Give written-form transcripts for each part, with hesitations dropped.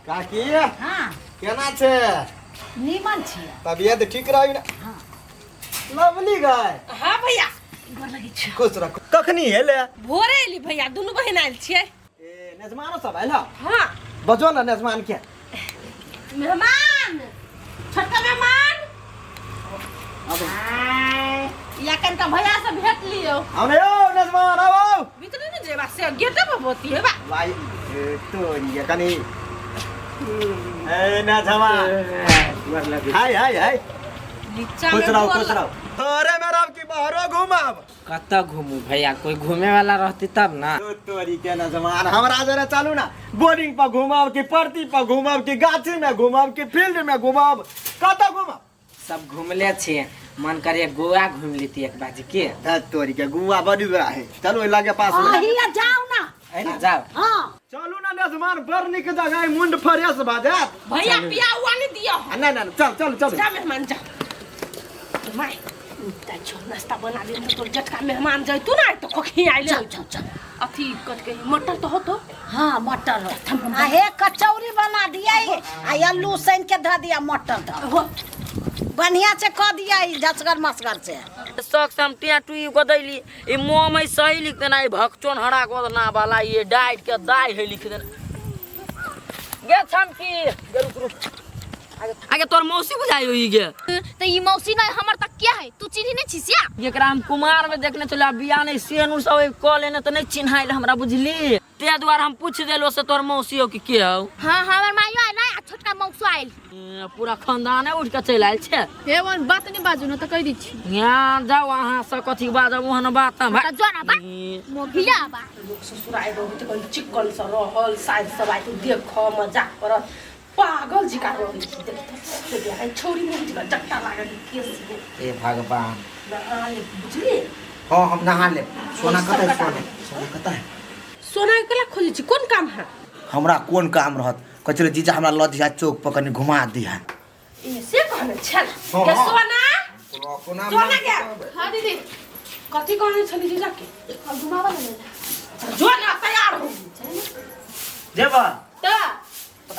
काकी। हाँ। केना छै? नीमन छियै। तबियत ठीक रही ना? हाँ। लवली गाय। हाँ भैया, गोर लगै छी। खुश रख। कखनी हेले? भोरे एली भैया, दुनू बहिन आयल छियै। ए नजमानो सब आयल? हाँ। बजो ना नजमान के। मेहमान, छोटका मेहमान। आबो। या कनिका भैया से भेट लियौ। आउ ने यौ नजमान, आउ आउ। भीतरे ने जेबा से गेटे पर बोती हेबा। भाई ए, तोरी कनी ए नजमान। हाय हाय हाय। नीचा खुश में रहो, गोर खुश रहो। घरे में रह कि बाहरो घुमाब? कतऽ घूमू भैया, कोई घूमे वाला रहती तब ना। तो तोरी के नजमान, हमरा जरा चलू ना बोरिंग पर घुमाब कि परती पर घुमाब कि गाछी में घुमाब कि फील्ड में घुमाब, कतऽ घुमाब? सब घूमले छियै, मन करे गोवा घूम लेती एक बाजी के। धत तोरी के, गोवा बड़ी बड़ा है, चलू ओहि लगे पास में। अहिया जाओ ना। है ना, जाओ। हाँ। चलू ना नजमान, बड़ नीक जगह है, मुंड फ्रेश भऽ जायत। भैया पिया हुआ नहीं दियो। आ, नहीं नहीं, चल चल चल। जा मेहमान जा। माय ताई छो नाश्ता बना दे, तोर जटका मेहमान जैतू ना तो खोखी आइले। चल चल चल। अथी कथ के मटर तो होतो? हाँ मटर हो। आ हे कचौड़ी बना दिया आ आलू सैन के धऽ दिया, मटर धऽ हो। बढ़िया से कऽ दिया ई झसगर मसगर से। शौक से हम टिया टुई गोदैली, ई मुँह में सही लिख देना, ई भकचोन हरा गोदना वाला ये डाइट के दाई है लिख देना। गे छमकी गे, रुक रुक, आगे तोर मौसी बुझाइयो ई गे। तो ई मौसी नहीं हमर तक क्या है, तू चिन्ही नहीं छिसिया? एकरा हम कुमार में देखने चले, बिया नहीं सेनु सब क लेने तो नहीं चिन्हाइल हमरा, बुझली? ते दुआरे हम पूछ देलो से तोर मौसी हो कि के हो। हाँ हमर माइयो आयल आ छोटका मौसो आयल। ए, पूरा खानदान उठ के चलि आयल छै। हे वन बात नहीं बाजू न त कहि दै छी। यहाँ जाओ अहाँ सब कथी बाजब ओहन बात हम। त जो ना बा मोगिया बा। लोग ससुराल रहै त कनि चिक्कन से रहल, साइज सब आइ देख मजाक करत, पागल जिका रहै छै। देख त देख, छौरी मुँह जिका चट्टा लागल केस। हे भगवान, नहा ले बुझली? हाँ हम नहा लेब। सोना कतऽ है? सोना सोना कतऽ है? सोना के केला खोजै छी, कोन काम है? हमरा कोन काम रहत, कहै छलै जीजा हमरा लऽ दिहा चौक पर कनि घुमा दिहा। ए से कहने छल हाँ। के सोना? अपना सोना के। हां दीदी। कथी कहने छली जीजा के? अब घुमावा ना। जो ना तैयार हो। जेबा त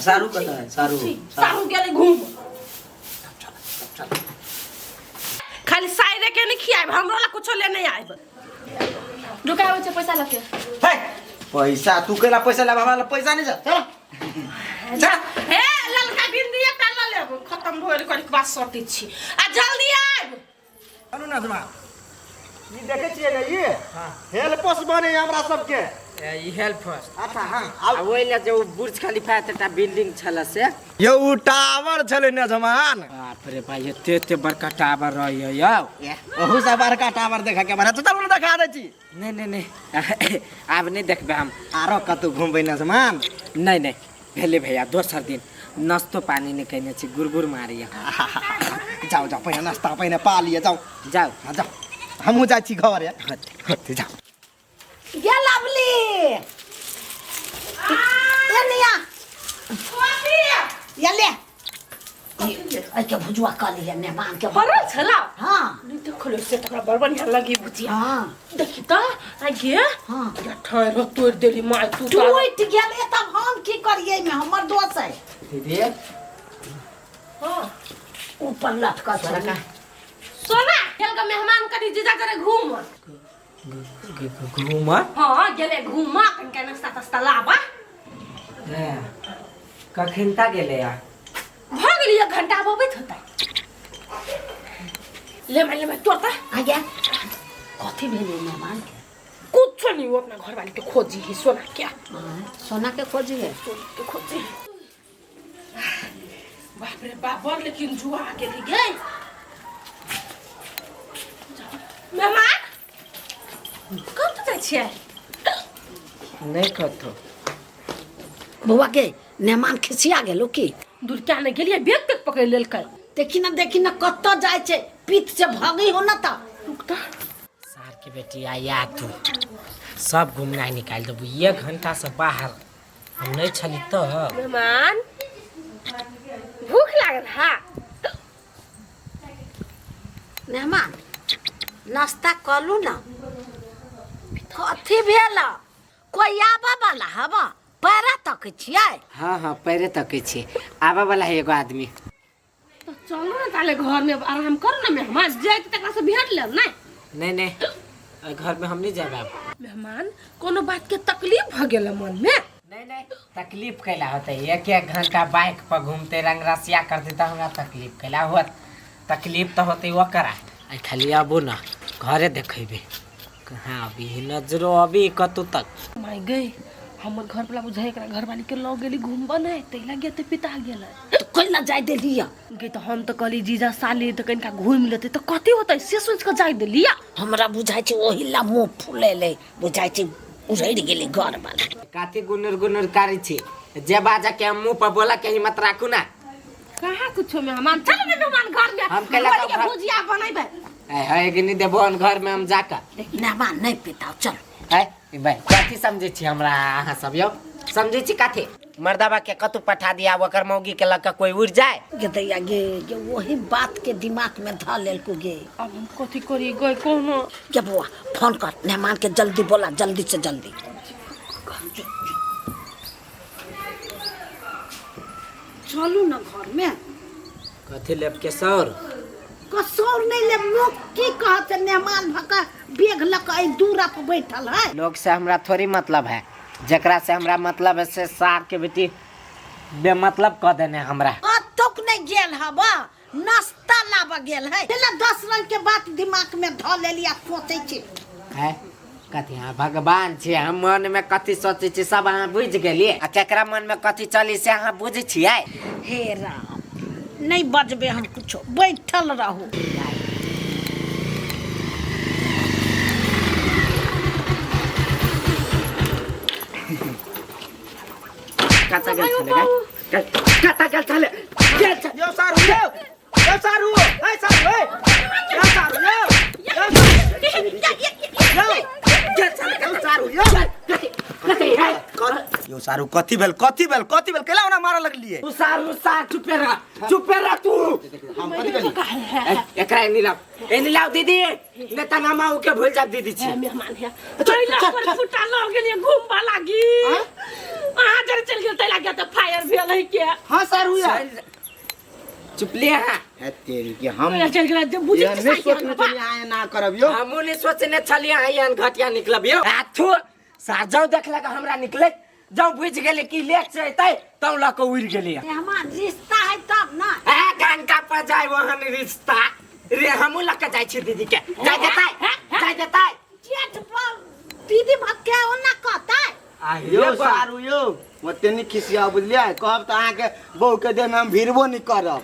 सारू कतऽ है? सारू। सारू गेलै घूम। खाली साइरे के नहीं खियाब, हमरो ला कुछो लेने आइब। रुकाबै छै पैसा लके। हे पैसा तू केला पैसा लेब, हमरा लग पैसा नहीं छ, चल चल। हे ललका बिंदी एकटा ल लेब, खत्म भऽ गेल, कनिक बात सटै छी आ जल्दी आइब। चलू ना जमा, ई देखै छियै ने, ई हेल्पस बने हमरा सबके। ई हेल्प। अच्छा हाँ। आ ओहि लए जे ओ बुर्ज खलीफा एकटा बिल्डिंग छल से। यौ उ टावर छलै नजमान। बाप रे भाई, एते एते बड़का टावर रहै यौ। ओहू से बड़का टावर देखा के बड़ा, चलू ने देखा दै छी। नहीं नहीं नहीं, आब नहीं देखबै हम। आरो कतौ घुमबै नजमान? नहीं नहीं, भेलै भैया, दोसर दिन। नाश्तो पानी नहीं कयने छी, गुरगुर मारैया। जाओ जाओ, पहिने नाश्ता पहिने पा लिअ, जाओ। जाओ। हाँ जाओ, हमहूँ जाइ छी घरे। होते जाओ। गे लवली, ए निया ये ले, एहि भुजुआ कऽ लिअ मेहमान के। पड़ल छला? हाँ। नहीं देखलो से तकरा बड़ बढ़िया लगी भुजिया। हाँ। देखी त आ गे। हाँ। या ठहर तोड़ देली माय तू त। टूटि गेलै तब हम की करियै, में हमर दोष है? दीदी। हां। ऊपर लटकल छलै। सोना गेल के मेहमान करी जीजा जरे घूम। घूम? हां गेले घूम, कनिका नाश्ता तास्ता लाबा। कखन ता गेलै आ? भऽ गेली एक घंटा, आब अबैत होतै। ले माय, ले माय, तोड़ता। आ गया, कथी भेलै मेहमान के? कुछो नहीं, वो अपना घरवाली के खोजी है सोना क्या। हाँ, सोना के खोजी है। सोना के खोजी है। बाप रे बाप, बड़ लेकिन जुआ गेली गे। मेहमान कब जाइ छियै? नहीं कतौ। बौआ के मेहमान खिसिया गेलो की? दूर क्या नहीं गेलियै, बैग तक पकड़ि लेलकै। देखी ना, देखी ना, कतऽ जाइ छै, पीठ से भगै हो ना तऽ। रुक तऽ। सार के बेटी आया, तू सब घुमनाइ निकालि देबू। एक घंटा से बाहर हम नहीं छली तऽ। मेहमान भूख लागल हा? मेहमान नाश्ता कलू ना। कथी भेल? कोई आबऽ वाला हब? पैरा तकै छियै? हाँ हाँ पैरे तकै छी, आबे वाला है एगो आदमी। तो चलू ना ताले घर में आराम करू ना मेहमान, जाए तो तकरा से भेंट लेब ना। नहीं नहीं घर में हम नहीं जाएब आब। मेहमान कोनो बात के तकलीफ भ गेल मन में? नहीं नहीं तकलीफ कैला होते, एक एक घंटा बाइक पर घूमते रंग रसिया करते तो हमरा तकलीफ कैला होत? तकलीफ तो होते ओकरा। आई खाली आबू ना घरे देखेबे कहाँ अभी नजरो अभी कतू तक। माय गई हमर घर वाला बुझाय एकरा घर वाली के लग गेली घूमबा नहीं तैला गे ते पिता गेल। तो कैला जाय देलिया? गे तो हम तो कहली जीजा साली तो कनिका घूम लेते तो कथी होतै से सोच के जाय देलिया। हमरा बुझाय छै ओही ला मुंह फुलेले, बुझाय छै उजड़ गेली घर वाला। काथी गुनुर गुनुर करै छी जे बाजा के हम मुंह पर बोला के हिम्मत राखू ना। कहाँ कुछो मेहमान, चल ना मेहमान घर में हम कैला के भुजिया बनेबै। ए है गिनी देबो घर में हम जाकर मेहमान नहीं पिताओ चल। है भाई कथी समझै छी हमरा अहाँ सब यौ? समझै छी कथी? मर्दाबा के कतू पठा दिया ओकर मौगी के लग के कोई उड़ जाए। गे दैया गे गे वही बात के दिमाग में ध लेलको गे। अब हम कथी करी गए कोनो? गे बौआ फोन कर मेहमान के, जल्दी बोला जल्दी से जल्दी। चलू ना घर में। कथी लेब केसौर? कसौर नहीं ले, लोग की कहत मेहमान भका बेग लक आई दूरा पर बैठल है। लोग से हमरा थोड़ी मतलब है, जकरा से हमरा मतलब है से सार के बेटी बेमतलब कह देने हमरा। कतौक नहीं गेल हवा, नाश्ता लाबऽ गेल है। तेला 10 रंग के बात दिमाग में ध लेलिया सोचै छी। है कथी? हाँ भगवान छी, हम मन में कथी सोचै छी सब अहाँ बुझि गेलियै, आ केकरा मन में कथी चली से अहाँ बुझै छियै? हे राम नहीं बजबे हम कुछो, बैठल रहू। कता गेल छलै गे? कता गेल छलै? गेल छलै। यो सारू यो, यो सारू, ए सारू ए, यो सारू यो, यो यो गेल छलै। यो सारू यो। कथी है? यो सारू कथी भेल कथी भेल कथी भेल कैला ओना मारऽ लगलियै? तू सारू सार चुपे रह, चुपे रह तू। हम कथी कहली? एकरा एनी लाओ, एनी लाओ दीदी, नहीं त हम के भूल जाब दीदी छी। मेहमान है तैला पर फुटा लग गेलियै घूमबा लागी, अहाँ जर चल गेल तैला के त फायर भेल है के। हां सारू या चुप ले। हां है तेरी के हम चल गेल जे बुझै एहन नहि सोचने छलियै अहाँ एना करब यौ। हमहूँ नहि सोचने छलियै अहाँ एहन घटिया निकलब यौ। आ थू सार जाउ देखलक हमरा निकले जाउ बुझि गेलै कि लेट से अयतै तौ लऽ कऽ उड़ि गेलियै। मेहमान रिश्ता है तब ना। ए घंटा पर जाय वहन रिश्ता रे, हमहूँ लऽ कऽ जाइ छी दीदी के। जाय देतै, जाय देतै। जेठ पर दीदी भक्के ओना कहतै। यौ सारू यौ ओते नहि खिसियाउ बुझलियै, कहब तऽ अहाँके बहू के देहमे हम भिड़बो नहि करब।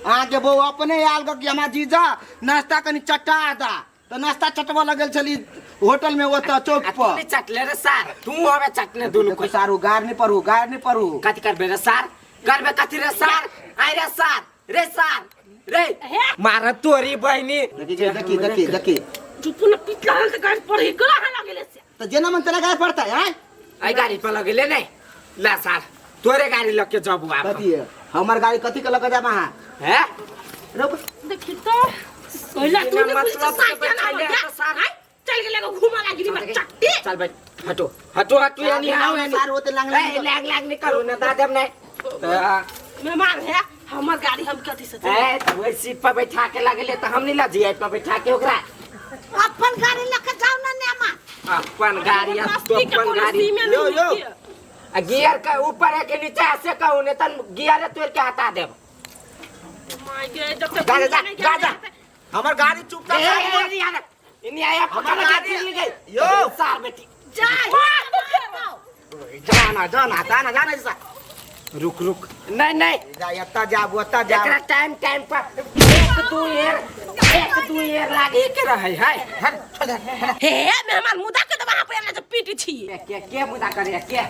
अहाँके बहू अपने आयल गऽ कि हमरा जीजा नाश्ता कनि चटा दा, तऽ नाश्ता चटबऽ लगल छली होटल में ओतऽ चौक पर। तू चटले रे सार, तू हवे चटने दुनू देखो सारू गार नहीं पड़ू, गार नहीं पड़ू। कथी करबे रे सार, करबे कथी रे सार? आइ रे सार, रे सार रे मार तोरी बहिनी। देखी देखी देखी देखी चुप न पिटला हल त गाड़ी पर ही गला लगेले से। त जेना मन तेना गाड़ी पड़ता है। आई गाड़ी पर लगेले नहीं ला सार, तोरे गाड़ी लग के जब आप। कथी है हमर गाड़ी कथी के लग जाब अहाँ? हैं रुक देखी तो पहिला तू ने मतलब मतलब के के सार चल गेले को घुमा लागी रे चट्टी। चल भाई हटो हटो हटो यानी आओ यानी सार होते लांग लांग ए लांग लांग नहीं करू ना दादम नहीं। मेहमान है हमर गाड़ी हम कथी से ए तो वही सीट पर बैठा के लगले त हम नहीं लजिए पर बैठा के ओकरा। अपन गाड़ी लके जाओ ना मेहमान। अपन गाड़ी तो अपन गाड़ी यो यो आ गियर के ऊपर है के नीचे ऐसे कहू ने तन गियर तोड़ के हटा देब। My गे जब तक जा जा जा जा हमर गाड़ी चुपचाप ए यार इनी आया पकड़ के चली गई यो सार बेटी जा जाना जाना जाना जाना ऐसा रुक रुक नहीं नहीं जा एत्ता जाब ओत्ता जाब। एकरा टाइम टाइम पर एक दू एर एक दू एर लागे के रहे है। हे मेहमान मुदा के दबा पे ना पीट छी के के मुदा करे के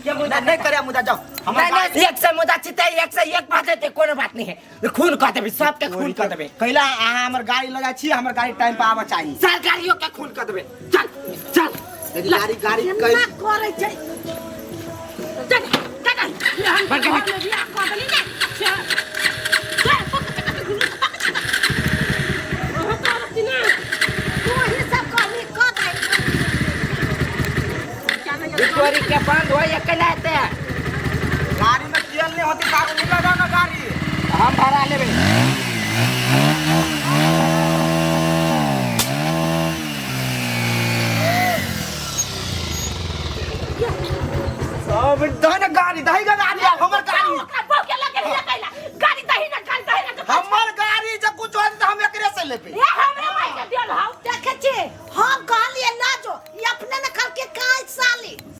के मुदा नहीं करे मुदा जाओ। हमर नहीं एक से मुदा छिते एक से एक बात है कोनो बात नहीं है। खून क देबे सबके खून क देबे। कैला अहाँ हमर गाड़ी लगा छी, हमर गाड़ी टाइम पर आबऽ चाही। सार गाड़ियो के खून क देबे। चल चल गाड़ी गाड़ी केना करै छै? चल चल हम घर में बियाह कऽ देली ने। चल पक चक घुलू पक चक अहाँ कहत ना तू ही सब कहली कऽ दे। तोरी के बंद होइए केना हेतै? गाड़ी में तेल नहीं होती सारू, नहीं लगाओ ना गाड़ी। हम भरा लेबै। सब दही ना गाड़ी, दही का गाड़ी आब, हमर गाड़ी। ओकरा बहू के लगे हिया कैला गाड़ी दही ना, गाड़ी दही ना। हमर गाड़ी जब कुछ होत त हम एकरे से लेबै। ए हो